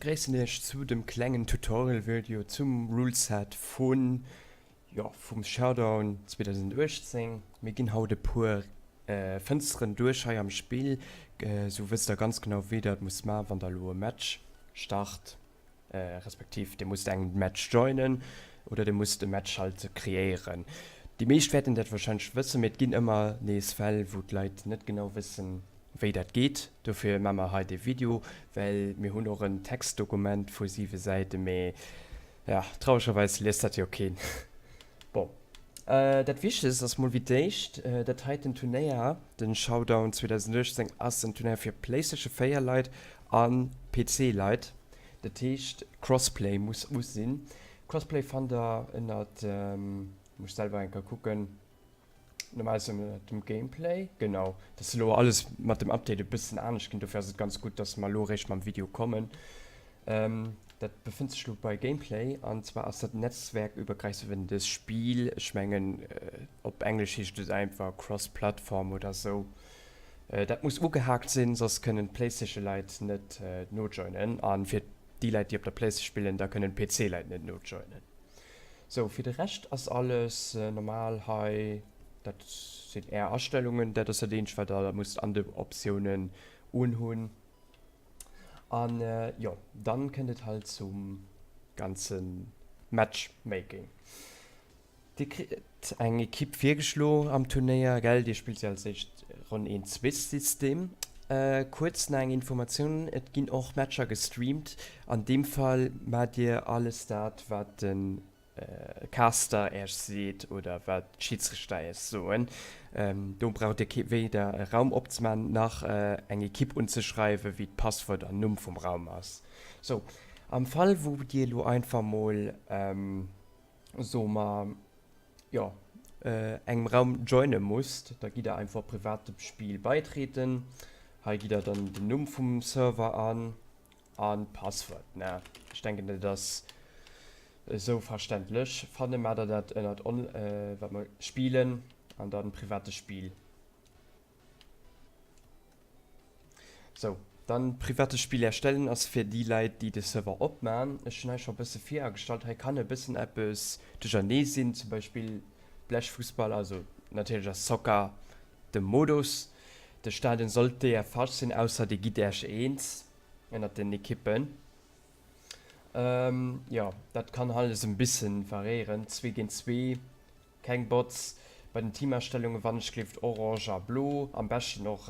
begréissen iech zu dem klengen Tutorial Video zum Ruleset vun, jo, vum Showdown 2018. Mir ginn haut e puer Fënsteren duerch hei am Spill, sou wësst der ganz genau wéi der et musst man wann der elo e Match start, respektiv dir musst engem Match joinen oder dir musst e Match halt kreéieren. Déi meescht wäerten dat wahrscheinlech wëssen, mee et ginn ëmmer nees Fäll wou d'Leit net genau wëssen wéi dat geet. Dofir maa mer hei dee Video, well mir hunn och en Textdokument vu 7 Säiten, mee ja, trauregerweis liest dat jo keen. Bon, dat Wichtegst ass mol wéi d'éischt, dat heiten Turnéier, den Showdown 2018, ass en Turnéier fir PlayStation 4 Leit a PC Leit. Dat heescht Crossplay muss u sinn. Crossplay fannt der ënnert, muss ech selwer eng Kéier kucken, Normal ass ënnert dem Gameplay, genau. Dat ass elo alles mat dem Update e bëssen anescht ginn, dofir ass et ganz gutt, dass mer elo eréischt mam Video kommen. Dat befënnt sech elo bei Gameplay an zwar ass dat netzwerkübergreifendes Spiel. Ech mengen op Englesch heescht et einfach Cross-Platform oder sou. Dat muss ugehaakt sinn, soss kënnen d'Playstation-Leit net nojoinen a fir déi Leit, déi op der Playstation spillen, da kënnen d'PC-Leit net nojoinen. Sou, fir de Rescht ass alles normal hei. Dat sinn är Astellungen. Dat ass dat eenzegt, wat der musst an de Optiounen unhunn. An jo, dann kënnt et halt zum ganze Matchmaking. Dir kritt eng Ekipp virgeschlo am Turnéier, gell? Dir spillt jo als éischt Ronn een Swiss-System. Kuerz nach eng Informatioun, Et ginn och Matcher gestreamt. An deem Fall maacht dir alles dat, wat de Caster Äech seet oder wat d'Schidsrichter Äech soen. Do braucht dir kee weder e Raum opzemaachen nach eng Ekipp unzeschreiwen, wéi d'Passwuert an Numm vum Raum ass. Sou, am Fall wou dir elo einfach mol, soe mer, jo, engem Raum joine musst, da gitt der einfach op Privatem Spiel beitreten. Hei gitt der dann den Numm vum Server an an d'Passwuert, ne? Ech denken dat ass esou verständlech. Fanne maacht der dat ënnert on, wat mer spielen an dann private Spiel. Sou, dann private Spiel erstellen ass fir déi Leit déi de Server opmaan. Ech hunn hei scho bësse viragestallt, hei kann e bëssen eppes duerchernee sinn, zum Beispill Blechfussball, also natierlech ass Soccer de Modus. De Stadion sollt DFH sinn, ausser dir gitt äerch eens ënnert den Ekippen. Jo, dat kann alles en bissen variéieren, zwee géint zwee, keng Bots. Bei den Teamastellungen wann ech gleeft orange a blo, am beschten och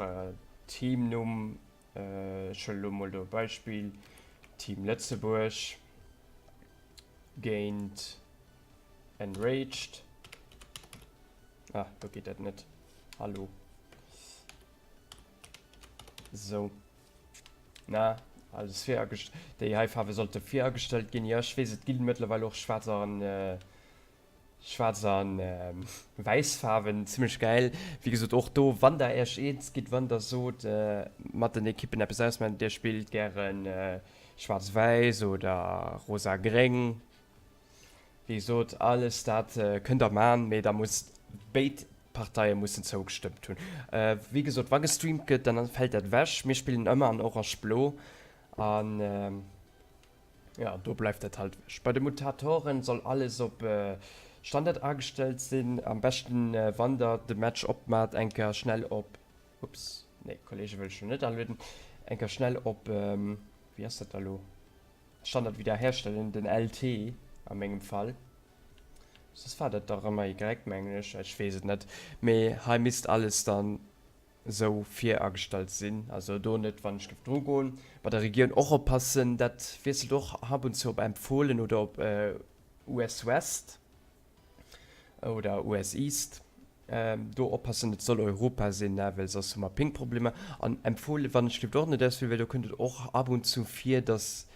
Teamnumm, ech huelen elo mol do e Beispill, Team Lëtzebuerg géint Enraged, ah do geet dat net, hallo, sou. Na, alles viragestallt. Déi hei Faarwe sollte viragestallt ginn. Jo, ech weess, et ginn mëttlerweil och schwaarz an schwaarz an wäiss Faarwen. Zimmlech gäil. Wéi gesot, och do, wann der Iech eens gitt, wann der sot, mat den Ekippen eppes ausmaachen, dir spillt gären schwaarz-wäiss oder rosa-gréng, Wéi gesot, alles dat kënnt der man, mee da muss béid Parteie mussen zougestëmmt hunn. Wéi gesot, wa gestreamt gëtt, dann fält dat ewech. Mir spillen ëmmer an orange-blo an jo, do bleift dat halt ewech. Bei de Mutatoren soll alles op Standard agestellt sinn. Am beschten, wann der de Match opmaacht, eng Kéier schnell op, ups, nee, Kollege wëll ech lo net alueden, eng Kéier schnell op, wéi ass dat da lo? Standard wiederherstellen, den LT a mengem Fall. Soss war dat dach ëmmer Y, mengen ech, ech weess et net. Mee hei misst alles dann esou viragestallt sinn, also do net wann ech géif dru goen. Bei der Regioun och oppassen, dat wiesselt och ab und zu op empfohlen oder op US West. Oder US East. Do oppassen, et soll Europa sinn, ne, well soss hu mer Ping-Problemer. An empfohlen, wann ech gleeft och net auswielen, well do kënnt et och ab und zu vir, dass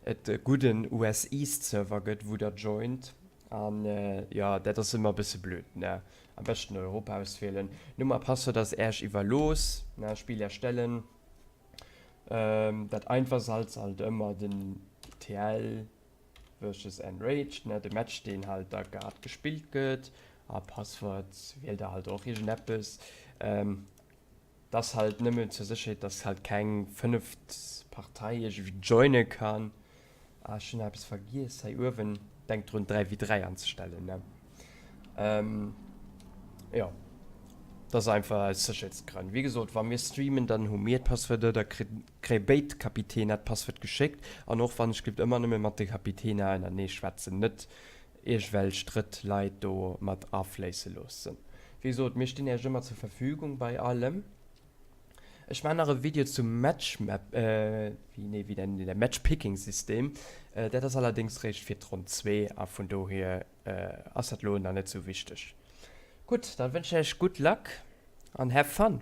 et e gudden US East Server gëtt, wou der joint. An jo, dat ass ëmmer e bësse blöd, ne. Am beschten Europa auswielen. Numm a Passwort ass Äerch iwwerlooss, ne, Spill erstellen. Dat einfachst ass halt ëmmer den TL. Versus Enraged, ne, de Match deen halt da grad gespillt gëtt, a Passwort wielt der halt och iergendeppes. Et ass halt nëmmen zur Sécherheet, dass halt keng fënneft Partei iergendwéi joine kann. Ah, ech hunn nach eppes vergiess hei uewen. Denkt drun 3 wéi 3 anzestellen, ne? Jo, dat ass einfach aus Sécherheetsgrënn. Wéi gesot, wa mir streamen, dann hu mir d'Passwierder, da kréie béid Kapitäner d'Passwuert geschéckt. An och wann ech géif ëmmer nëmme mat de Kapitäner ënnerenee schwätzen, net iergwelch drëtt Leit do mat afléisse loossen. Wéi gesot, mir stinn Iech ëmmer zur Verfügung bei allem. Ech maan nach e Video zum Match Map, wéi nee wéi nennen déi dat, Match Picking System. Dat ass allerdéngs réischt fir d'Ronn 2 a vun dohier ass dat lo nach net sou wichteg. Gutt, dann wënschen ech iech gutt Luck an have fun!